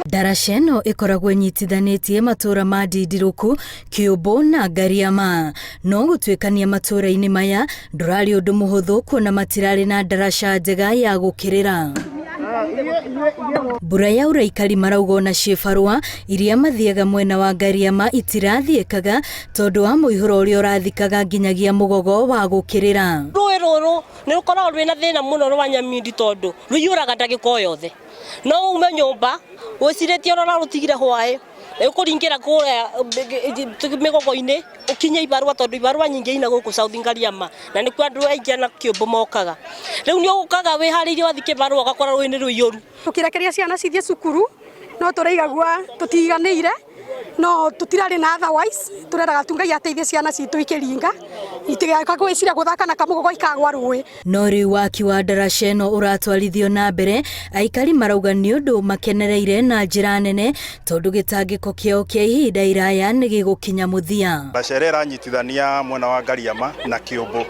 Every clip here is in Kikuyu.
Ndaraca ĩno ĩkoragwo ĩnyitithanĩtie matũra ma Ndindirũku, Kĩũmbũ na Ngariama. No gũtuĩkania matũra-inĩ maya ndũrarĩ ũndũ mũhũthũ kuona matirarĩ na ndaraca njega ya gũkĩrĩra. Mbura yaura aikari marauga ona ciĩbarũa iria mathiaga mwena wa Ngariama itirathiĩkaga tondũ wa mũihũro ũrĩa ũrathikaga nginyagia mũgogo wa gũkĩrĩra. Rũĩ rũrũ nĩ rũkoragwo rwĩna thĩna mũno rwa Nyamindi tondũ rũiyũraga ndagĩka o yothe. No ume nyũmba wĩcirĩtie ũrĩa ũrarũtigire hwaĩ ũkũringĩra kũrĩa mĩgogo-inĩ ũkinye ibarũa tondũ ibarũa nyingĩ ina gũkũ South Ngariama na nĩkuo andũ aingĩ na kĩũmbũ mokaga. Rĩu nĩ ũkaga wĩharĩirie wathiĩ kĩbarũa ũgakora rũĩ nĩ rũiyũru. Tũkĩrekeria ciana cithiĩ cukuru no tũraigagua tũtiganĩire no tũtirarĩ na otherwise tũreraga tu Ngai ateithie ciana citũ ikĩringa itigeka gwĩciria gũthaka na kamũgogo ikagwa rũĩ. No rĩu waki wa ndaraca ĩno ũratwarithio na mbere, aikari marauga nĩ ũndũ makenereire na njĩra nene tondũ gĩtangĩko kĩao kĩa ihinda iraya nĩ gĩgũkinya mũthia. Ndaraca ĩrĩa ĩranyitithania mwena wa Ngariama na Kĩũmbũ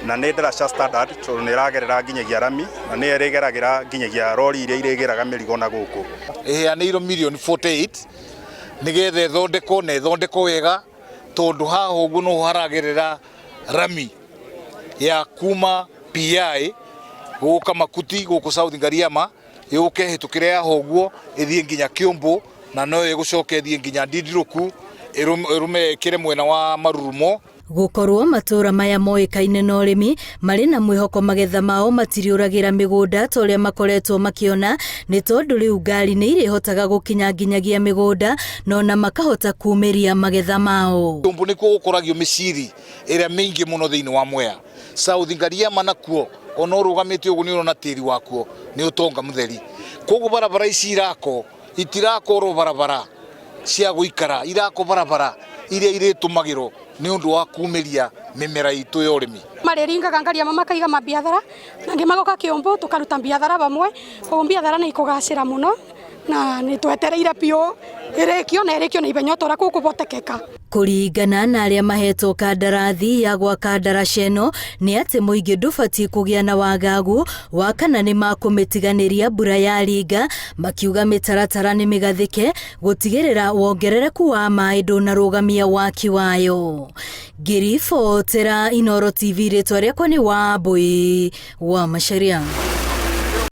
na nĩ ndaraca standard tondũ nĩ ĩragerera nginyagia rami na nĩyo ĩrĩgeragĩra nginyagia rori iria irĩgĩraga mĩrigo na gũkũ. Ĩheanĩirwo mirioni 48 nĩgetha ĩthondekwo na ĩthondekwo wega tondũ haha ũguo noho haragerera rami ya kuma PI gũka Makuti gũkũ South Ngariama yũke ĩhĩtũkĩre haha ũguo ĩthiĩ nginya Kĩũmbũ na no ĩgũcoka ĩthiĩ nginya Ndindirũku ĩrũme ĩkĩre mwena wa Marurumo. Gũkorwo matũũra maya moĩkaine na ũrĩmi marĩ na mwĩhoko magetha mao matiriũragĩra mĩgũnda ta ũrĩa makoretwo makĩona nĩ tondũ rĩu ngari nĩ irĩhotaga gũkinya nginyagia mĩgũnda na ona makahota kumĩria magetha mao. Kĩũmbũ nĩkuo gũkũragio mĩciri ĩrĩa mĩingĩ mũno thĩinĩ wa Mwea. South Ngariama nakuo ona ũrũgamĩte ũguo nĩ ũrona tĩri wakuo nĩ ũtonga mũtheri. Koguo barabara ici irakwo itirakorwo barabara cia gũikara, irakwo barabara iria irĩtũmagĩrwo nĩ ũndũ wa kumĩria mĩmera itũ ya ũrĩmi. Marĩringaga Ngariama makaiga mambiathara na angĩ magoka Kĩũmbũ tũkaruta mbiathara vamwe, koguo mbiathara nĩ ikũgacĩra mũno na nĩ twetereire biũ ĩrĩkio na ĩrĩkio na ihenya o ta ũrĩa gũkũhotekeka. Kũringana na arĩa mahetwo kandarathi ya gwaka ndaraca ĩno nĩ atĩ mũingĩ ndũbatiĩ kũgĩa na wagagu wa kana nĩ makũmĩtiganĩria mbura yaringa, makiuga mĩtaratara nĩ mĩgathĩke gũtigĩrĩra wongerereku wa maĩ ndũnarũgamia waki wayo. Ngĩribotera Inooro TV rĩtwa rĩakwa nĩ Wambui wa Macharia.